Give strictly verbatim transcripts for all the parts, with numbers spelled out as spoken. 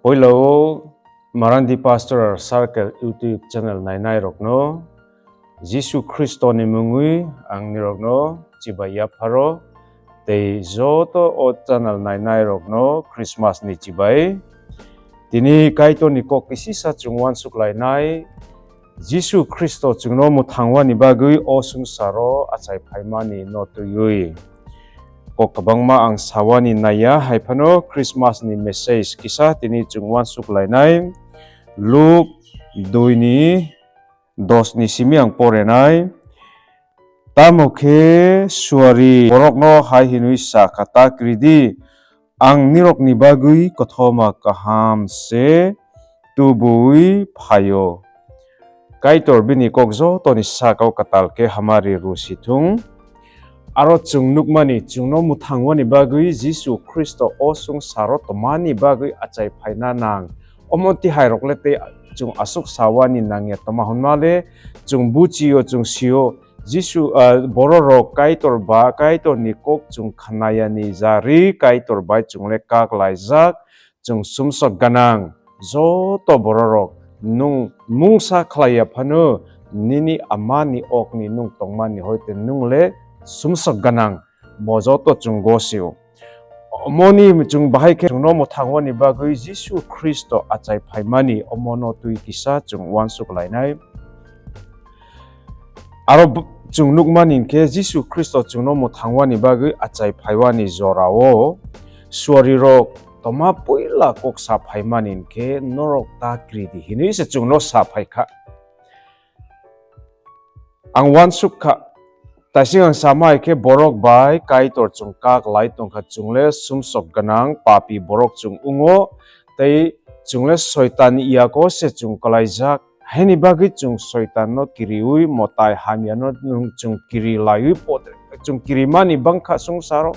Puila o Marandi Pastoral Circle YouTube channel nainai rokno Jisu Khristo ni mungwi ang nirokno chibai yapharo, tei joto o channel nainai rokno Christmas ni chibai. Tini Kaitor ni kok kisisa chwng uansuk lainai, Jisu Khristo chwngno mwthangwani bagwi o swngcharo achai phaimani no twiwi. Kok kwbangma ang sawani naiya, hai phano Christmas ni message kisa tini chwng uansuk lainai. Luk dui ni dos ni simi ang porenai. Tamo khe suari borokno hai hinwi sa kha, "Ta kri di, ang nirokni bagwi kothoma kaham se tubui phaio." Kaitor bini kok jotoni sakao kwtal khe hamari rw si thung. Aro chwng nukmani, chwngno mwthangwani bagwi Jisu Khristo o swngcharo tongmani bagwi achai phaina nang. Omo tihai rok le tei chwng aswk sawani nangya tongma hwnma le chwng buchio, chwng sio, Jisu, ah, bororok Kaitor ba Kaitorni kok chwng khnayani jari Kaitor bai chwng le kak laijak, chwng sumsok gwnang. Joto bororok nwng mungsa khlaiya phano nini amani okni nwng tongmani hoite nwng le sumsok gwnang. Bo joto chwng gosio. Omoni chwng bahai khe chwngno mwthangwani bagwi Jisu Khristo achai phaimani omono twi kisa chwng uansuk lainai. Aro b-, chwng nukmani hinkhe Jisu Khristo chwngno mwthangwani bagwi achai phaiwani jorao suarirok toma puila kok sa phaimani hinkhe, "Norok ta kri di," hinwi se chwngno sa phai kha. Ang uansuk kha, taising ang sama hai khe borok bai Kaitor chwng kak lai tong kha, chwng le sumsok gwnang papi borok chwng wngo, tei chwng le Soitanni yago se chwng kwlaijak. Haini bagwi chwng Soitanno kiriui motai hamyano nwng chwng kiri laiwi po-, chwng kirimani bang kha swngcharo.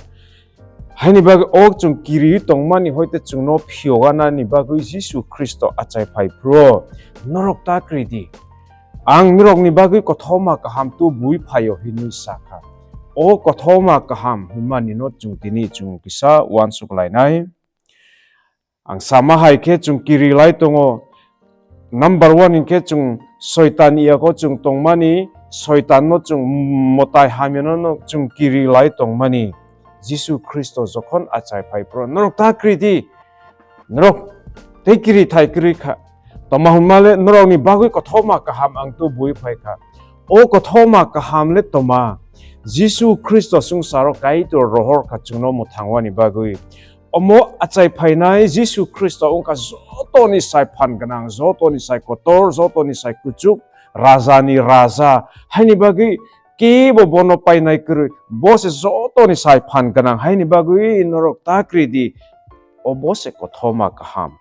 Haini bagwi o chwng kiriui tongmani hoite chwngno phiyoganani bagwi Jisu Khristo achai phai phuru, "Norok ta kri di. Ang norokni bagwi kothoma kaham tubui phaio," hinwi sa kha. O kothoma kaham hwnmanino chwng tini chwng kisa uansuk lainai. Ang sama hai khe chwng kiri lai tongo. Number one hinkhe chwng Soitan yago chwng tongmani, Soitanno chwng motai hamyano no chwng kiri lai tongmani. Jisu Khristo jokhon achai phai phuru, "Norok ta kri di, norok tei kiri thai kri kha." Toma hwnma le norokni bagwi kothoma kaham ang tubui phai kha. O kothoma kaham le toma? Jisu Khristo swngcharo Kaitor rohor kha chwngno mwthangwani bagwi. Omo achai phainai Jisu Khristo wngkha jotoni sai phan gwnang, jotoni sai kotor, jotoni sai kuchuk, rajani raja. Haini bagwi kebo bono painai kwrwi, bo se jotoni sai phan gwnang. Haini bagwi norok ta kri di, obo se kothoma kaham.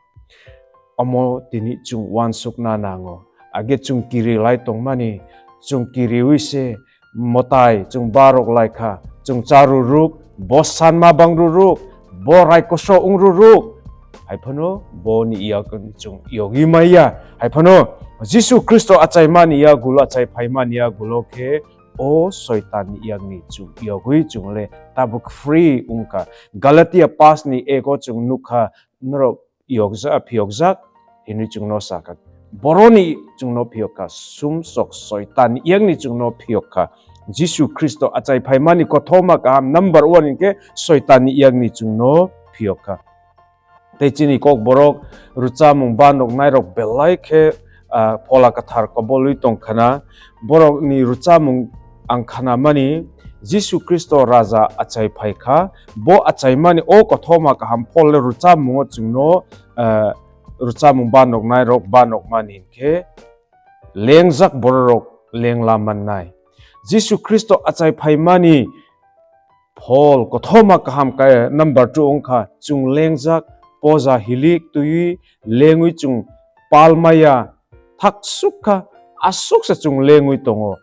Omo tini chwng uansukna nango. Age chwng kiri lai tongmani, chwng kiriui se motai chwng barok lai kha, chwng cha ruruk, bo sanma bang ruruk, bo raikoso wng ruruk. Hai phano boni yak chwng yogwi maya. Hai phano Jisu Khristo achaimani yagulo, achai phaimani yagulo khe o Soitanni yakni chwng yogwi chwng le tabuk free wng kha. Galatia paanch ni ek o chwng nuk kha, norok yokjak, phiyokjak hinwi chwngno sa kha. Boroni chwngno phiyok kha, sumsok Soitanni yakni chwngno phiyok kha. Jisu Khristo achai phaimani kothoma kaham number one hinkhe Soitanni yakni chwngno phiyok kha. Tei chini Kokborok rwchapmung banoknairok belai khe, ah, Phola Kwthar kobolwi tong khna. Borokni rwchapmung ang khnamani, Jisu Khristo Raja achai phai kha. Bo achaimani o kothoma kaham Pol le rwchapmungo chwngno, ah, rwchapmung banoknairok banokmani hinkhe lengjak bororok lengla mannai. Jisu Khristo achai phaimani phol kothoma kaham khe number two wngkha, chwng lengjak, poja hilik twiwi lengwi chwng palmaya, thaksuk kha, aswksa chwng lengwi tongo.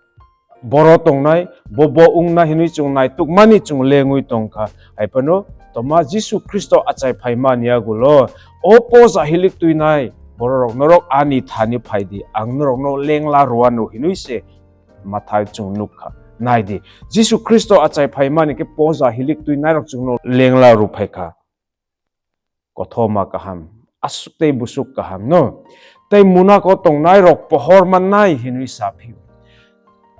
Boro tongnai, bo bo wngna hinwi chwng naitukmani chwng lengwi tongkha. Hai phano toma Jisu Khristo achai phaimani yagulo, o poja hilik twinai bororok, norok ani thani phaidi, ang norokno lengla rwano hinwi se Mathai chwng nukha. Naidi, Jisu Khristo achai phaimani khe poja hilik twinairok chwngno lengla rw phaikha. Kothoma kaham. aswk tei bwswk kaham no. Tei munak o tongnai rok pohor mannai hinwi sa phio.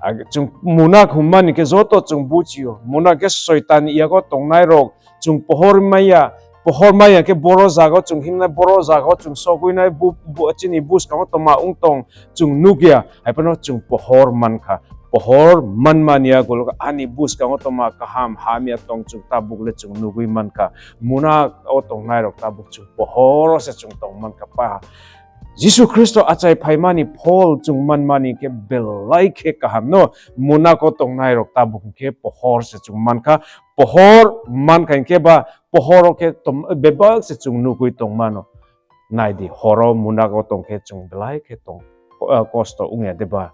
Ag-, chwng munak hwnmani khe joto chwng buchio. Munak khe Soitan yago tongnai rok chwng pohor maya, pohor maya khe boro jago chwng himnai, boro jago chwng sogwinai bu-, bu-, chini bwskango tongma wng tong chwng nukya. Hai phano chwng pohor mankha. Pohor manmani yagulo ani bwskango tongma kaham hamya tong chwng tabuk le chwng nugwi mankha. Munak o tongnai rok tabuk chwng pohor o se chwng tong mankha pa. Jisu Khristo achai phaimani phol chwng manmani khe belai khe kaham no. Munak o tongnai rok tabuk khe pohor se chwng mankha. Pohor mankha hinkhe ba pohor o khe tom-, bebak se chwng nugwi tongmano. Nai di, horo munago tong khe chwng belai khe tong, ah, kosto wngya de ba?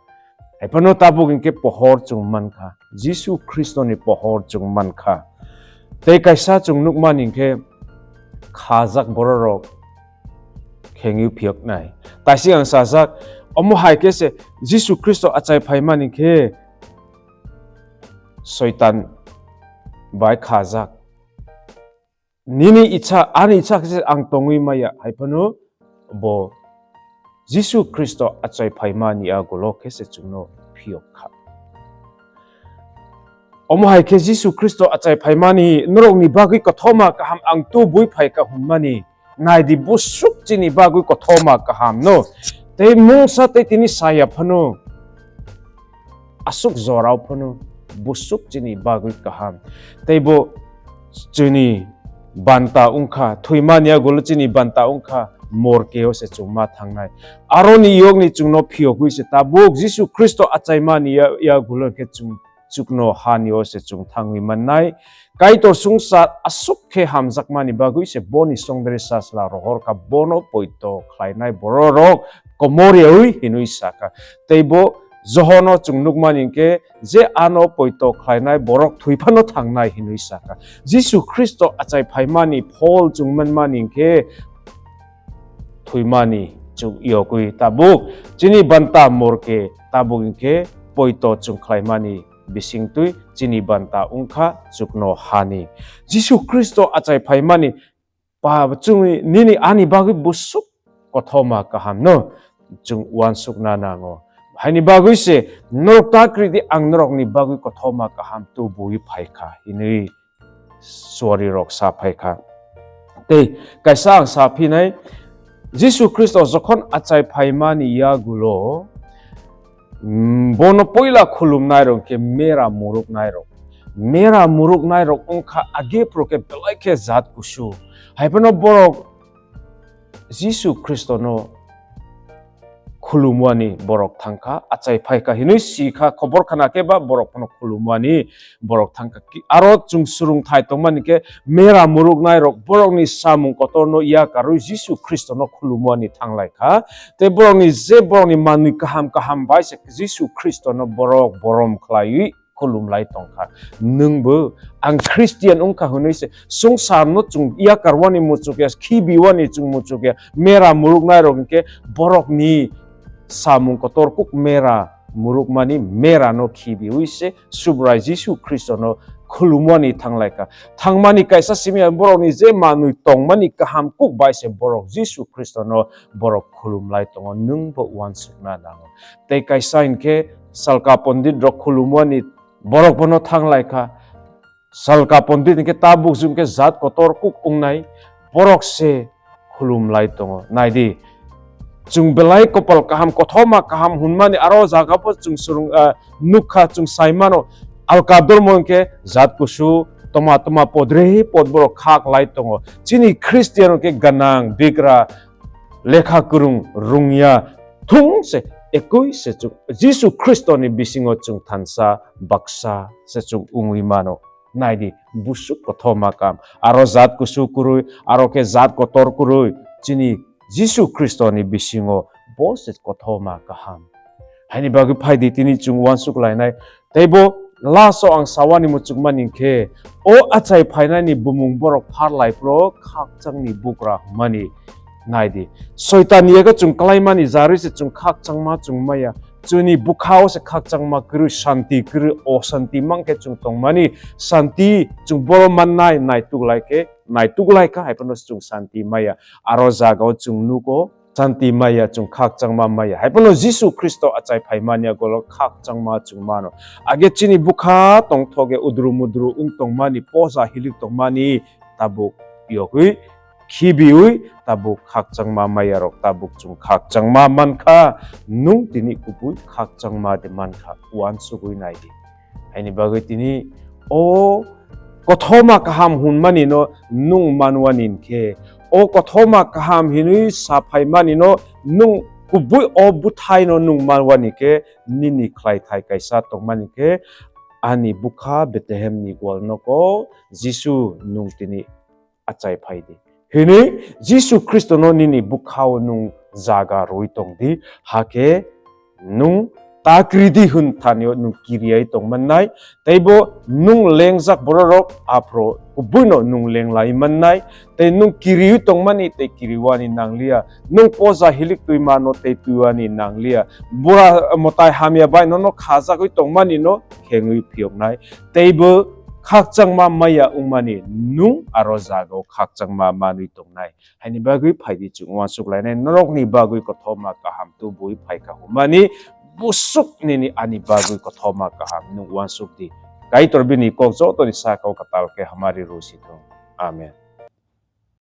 Hai phano tabuk hinkhe pohor chwng mankha, Jisu Khristoni pohor chwng mankha. Tei kaisa chwng nukmani hinkhe khajak bororok khengwi phiyoknai. Taisik ang sajak, omo hai khe se Jisu Khristo achai phaimani khe Soitan bai khajak. Nini icha, ani icha khe se ang tongwi maya, hai phano bo Jisu Khristo achai phaimani yagulo khe se chwngno phiyok kha. Omo hai khe Jisu Khristo achai phaimani norokni bagwi kothoma kaham ang tubui phai kha hwnmani, nai di, bwswk chini bagwi kothoma kaham no. Tei mungsa tei tini saya phano aswk jorao phano bwswk chini bagwi kaham. Tei bo chini banta wngkha, thwimani yagulo chini banta wngkha, morkeo se chwng ma thangnai. Aroni yokni chwngno phiyogwi se tabuk Jisu Khristo achaimani ya-, yagulo khe chwng chukno hani o se chwng thangwi mannai. Kaitor swngchar aswk khe hamjakmani bagwi se boni songdari sachla rohor kha, bono poito khlainai bororok komor yaui hinwi sa kha. Tei bo Johono chwng nukmani hinkhe je ano poito khlainai borok thwi phano thangnai hinwi sa kha. Jisu Khristo achai phaimani phol chwng manmani hinkhe thwimani chwng yogwi tabuk chini banta morke tabuk hinkhe poito chwng khlaimani bisingtwi chini banta wngkha chukno hani. Jisu Khristo achai phaimani pa chwngni nini ani bagwi bwswk kothoma kaham no chwng uansukna nango. Haini bagwi se norok ta kwrwi di, ang norokni bagwi kothoma kaham tubui phai kha hinwi suarirok sa phai kha. Tei kaisa ang sa phinai, Jisu Khristo jokhon achai phaimani yagulo, mm, bono poila khulumnairok khe mera muruknairok. Mera muruknairok wngkha age phuru khe belai khe jat kusu. Hai phano borok Jisu Khristono khulumwani borok thangkha, achai phaikha hinwi sikha, khobor khana khe ba borok phano khulumwani borok thangkha. Ki-, aro chwng swrwngthai tongmani khe mera muruknairok borokni samung kotorno yakarwi Jisu Khristono khulumwani thanglaikha. Tei borokni je borokni manwi kaham kaham bai se Jisu Khristono borok borom khlaiwi khulumlai tongkha. Nwngbo ang Christian wngkha hwnwi se swngcharno chwng yakarwani muchukya, khibiwani chwng muchukya, mera muruknairok hinkhe borokni samung kotor kuk mera murukmani merano khibiwi se Subrai Jisu Khristono khulumwani thanglaikha. Thangmani kaisa simi borokni je manwi tongmani kaham kuk bai se borok Jisu Khristono borok khulumlai tongo, nwngbo uansukna nango. Tei kaisa hinkhe Salka Pondit rok khulumwani borok bono thanglaikha. Salka Pondit hinkhe tabuk jwng khe jat kotor kuk wngnai borok se khulumlai tongo. Naidi, chwng belai kopal kaham, kothoma kaham hwnmani aro jaga bo chwng swrwng, ah, nukha, chwng saimano. Alka dormo hinkhe jat kusu, toma toma podrei pod borok kha klai tongo. Chini Christian hinkhe gwnang, bigra, lekha kwrwng, rwngya, thung se, ekoi se chwng, Jisu Khristoni bisingo chwng thansa, baksa se chwng wngwi mano. Naidi, busuk kothoma kam. Aro jat kusu kwrwi, aro khe jat kotor kwrwi. Chini Jisu Khristoni bisingo bo se kothoma kaham. Haini bagwi phaidi tini chwng uansuk lainai. Tei bo last o ang sawani muchukmani khe, o achai phainani bumung borok pharlai phro khakchangni bugra hwnmani. Naidi, Soitanni ego chwng klaimani jarwi se chwng khakchangma chwng maya. Chwngni bwkha-o se khakchangma kwrwi, shanti kwrwi, oshanti mankhe chwng tongmani, shanti chwng boro mannai naituk lai khe nai tuklaikha, hai phano chwng santi maya. Aro jagao chwng nugo, santi maya, chwng khakchangma maya. Hai phano Jisu Khristo achai phaimani agolo khakchangma chwng mano. Age chini bwkha tongthoge udru mudru wng tongmani, posa hilik tongmani tabuk yogwi khibiwi tabuk khakchangma mayarok tabuk chwng khakchangma mankha, nwng tini kubui khakchangma de mankha, uansugwi naidi. Haini bagwi tini o kothoma kaham hwnmanino nwng manwani hinkhe, o kothoma kaham hinwi saphaimani no nwng kubui o bwthaino nwng manwani khe, nini khlaithai kaisa tongmani khe, ani bwkha Bethlehemni gwal nogo Jisu nwng tini achai phaidi. Hinwi Jisu Khristono nini bwkhao nwng jaga rwui tongdi, hakhe nwng ta kiridi hwn thanio nwng kiriai tongmannai, teibo nwng lengjak bororok aphro kubuino nwng lenglai mannai, tei nwng kiriui tongmani tei kiriwani nangliya, nwng poja hilik twi mano tei twiwani nangliya, bura mwtai hamya bai nono khajagwi tongmanino khengwi phiyoknai, teibo khakchangma maya wngmani nwng aro jagao khakchangma manwi tongnai. Haini bagwi phaidi chwng uansuk lainai norokni bagwi kothoma kaham tubui phaikha hwnmani busuk nini ani bagwi kothoma kaham nwng uansuk di. Kaitor bini kok jotoni sakao kwtal khe hamari rw si thung. Amen.